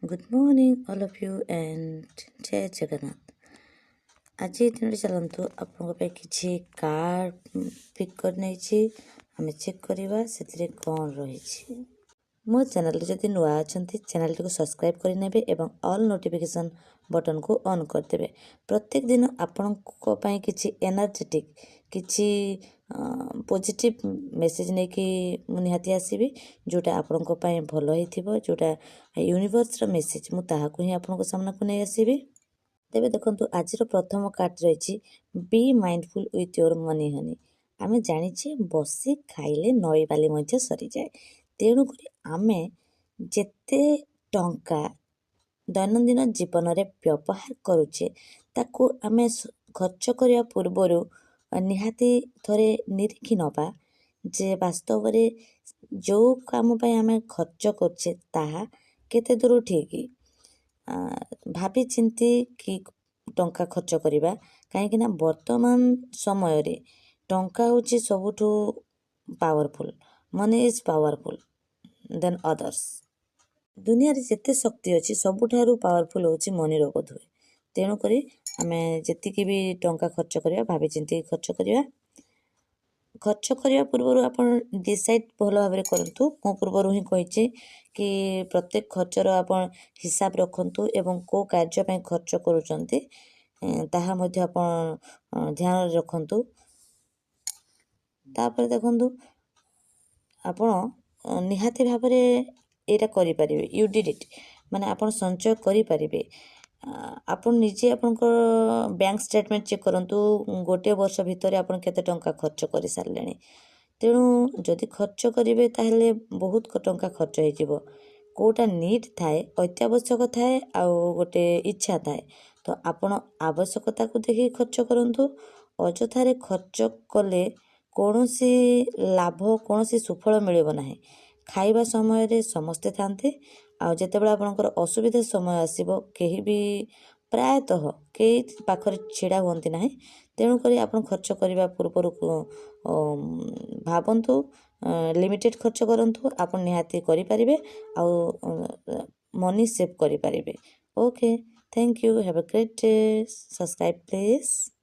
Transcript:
Good morning all of you and Jay Jagannath. ଆଜି ଏ ଦିନରେ ଚାଲନ୍ତୁ, ଆପଣଙ୍କ ପାଇଁ କିଛି କାର୍ଡ଼ ପିକ୍ କରି ନେଇଛି। ଆମେ ଚେକ୍ କରିବା ସେଥିରେ କ'ଣ ରହିଛି। ମୋ ଚ୍ୟାନେଲରେ ଯଦି ନୂଆ ଅଛନ୍ତି, ଚ୍ୟାନେଲଟିକୁ ସବସ୍କ୍ରାଇବ୍ କରିନେବେ ଏବଂ ଅଲ୍ ନୋଟିଫିକେସନ୍ ବଟନ୍କୁ ଅନ୍ କରିଦେବେ। ପ୍ରତ୍ୟେକ ଦିନ ଆପଣଙ୍କ ପାଇଁ କିଛି ଏନର୍ଜେଟିକ୍, କିଛି ପଜିଟିଭ୍ ମେସେଜ୍ ନେଇକି ମୁଁ ନିହାତି ଆସିବି, ଯେଉଁଟା ଆପଣଙ୍କ ପାଇଁ ଭଲ ହେଇଥିବ। ଯେଉଁଟା ୟୁନିଭର୍ସର ମେସେଜ୍, ମୁଁ ତାହାକୁ ହିଁ ଆପଣଙ୍କ ସାମ୍ନାକୁ ନେଇ ଆସିବି। ତେବେ ଦେଖନ୍ତୁ, ଆଜିର ପ୍ରଥମ କାର୍ଡ଼ ରହିଛି, "Be mindful with your money, honey." ଆମେ ଜାଣିଛେ, ବସି ଖାଇଲେ ନଈ ବାଲି ମଧ୍ୟ ସରିଯାଏ। ତେଣୁକରି ଆମେ ଯେତେ ଟଙ୍କା ଦୈନନ୍ଦିନ ଜୀବନରେ ବ୍ୟବହାର କରୁଛେ, ତାକୁ ଆମେ ଖର୍ଚ୍ଚ କରିବା ପୂର୍ବରୁ ନିହାତି ଥରେ ନିରୀଖି ନେବା ଯେ ବାସ୍ତବରେ ଯେଉଁ କାମ ପାଇଁ ଆମେ ଖର୍ଚ୍ଚ କରୁଛେ, ତାହା କେତେ ଦୂର ଠିକ୍। ଭାବି ଚିନ୍ତି କି ଟଙ୍କା ଖର୍ଚ୍ଚ କରିବା, କାହିଁକିନା ବର୍ତ୍ତମାନ ସମୟରେ ଟଙ୍କା ହେଉଛି ସବୁଠୁ powerful. Money is powerful than others. ଦୁନିଆରେ ଯେତେ ଶକ୍ତି ଅଛି, ସବୁଠାରୁ ପାୱାରଫୁଲ୍ ହେଉଛି ମନିର ବୋଧ ହୁଏ। ତେଣୁକରି ଆମେ ଯେତିକି ବି ଟଙ୍କା ଖର୍ଚ୍ଚ କରିବା, ଭାବି ଚିନ୍ତିକି ଖର୍ଚ୍ଚ କରିବା। ଖର୍ଚ୍ଚ କରିବା ପୂର୍ବରୁ ଆପଣ ଡିସାଇଡ଼୍ ଭଲ ଭାବରେ କରନ୍ତୁ। ମୁଁ ପୂର୍ବରୁ ହିଁ କହିଛି କି ପ୍ରତ୍ୟେକ ଖର୍ଚ୍ଚର ଆପଣ ହିସାବ ରଖନ୍ତୁ ଏବଂ କେଉଁ କାର୍ଯ୍ୟ ପାଇଁ ଖର୍ଚ୍ଚ କରୁଛନ୍ତି, ତାହା ମଧ୍ୟ ଆପଣ ଧ୍ୟାନରେ ରଖନ୍ତୁ। ତାପରେ ଦେଖନ୍ତୁ, ଆପଣ ନିହାତି ଭାବରେ ଏଇଟା କରିପାରିବେ। You did it, ମାନେ ଆପଣ ସଞ୍ଚୟ କରିପାରିବେ। ଆପଣ ନିଜେ ଆପଣଙ୍କ ବ୍ୟାଙ୍କ ଷ୍ଟେଟମେଣ୍ଟ ଚେକ୍ କରନ୍ତୁ। ଗୋଟିଏ ବର୍ଷ ଭିତରେ ଆପଣ କେତେ ଟଙ୍କା ଖର୍ଚ୍ଚ କରିସାରିଲେଣି? ତେଣୁ ଯଦି ଖର୍ଚ୍ଚ କରିବେ, ତାହେଲେ ବହୁତ ଟଙ୍କା ଖର୍ଚ୍ଚ ହେଇଯିବ। କେଉଁଟା ନିଡ଼୍ ଥାଏ, ଅତ୍ୟାବଶ୍ୟକ ଥାଏ, ଆଉ ଗୋଟେ ଇଚ୍ଛା ଥାଏ। ତ ଆପଣ ଆବଶ୍ୟକତାକୁ ଦେଖିକି ଖର୍ଚ୍ଚ କରନ୍ତୁ। ଅଯଥାରେ ଖର୍ଚ୍ଚ କଲେ କୌଣସି ଲାଭ, କୌଣସି ସୁଫଳ ମିଳିବ ନାହିଁ। ଖାଇବା ସମୟରେ ସମସ୍ତେ ଥାଆନ୍ତି, ଆଉ ଯେତେବେଳେ ଆପଣଙ୍କର ଅସୁବିଧା ସମୟ ଆସିବ, କେହି ବି, ପ୍ରାୟତଃ କେହି ପାଖରେ ଛିଡ଼ା ହୁଅନ୍ତି ନାହିଁ। ତେଣୁକରି ଆପଣ ଖର୍ଚ୍ଚ କରିବା ପୂର୍ବରୁ ଭାବନ୍ତୁ, ଲିମିଟେଡ଼୍ ଖର୍ଚ୍ଚ କରନ୍ତୁ। ଆପଣ ନିହାତି କରିପାରିବେ ଆଉ ମନି ସେଭ୍ କରିପାରିବେ। Okay, thank you, have a great day. Subscribe, please.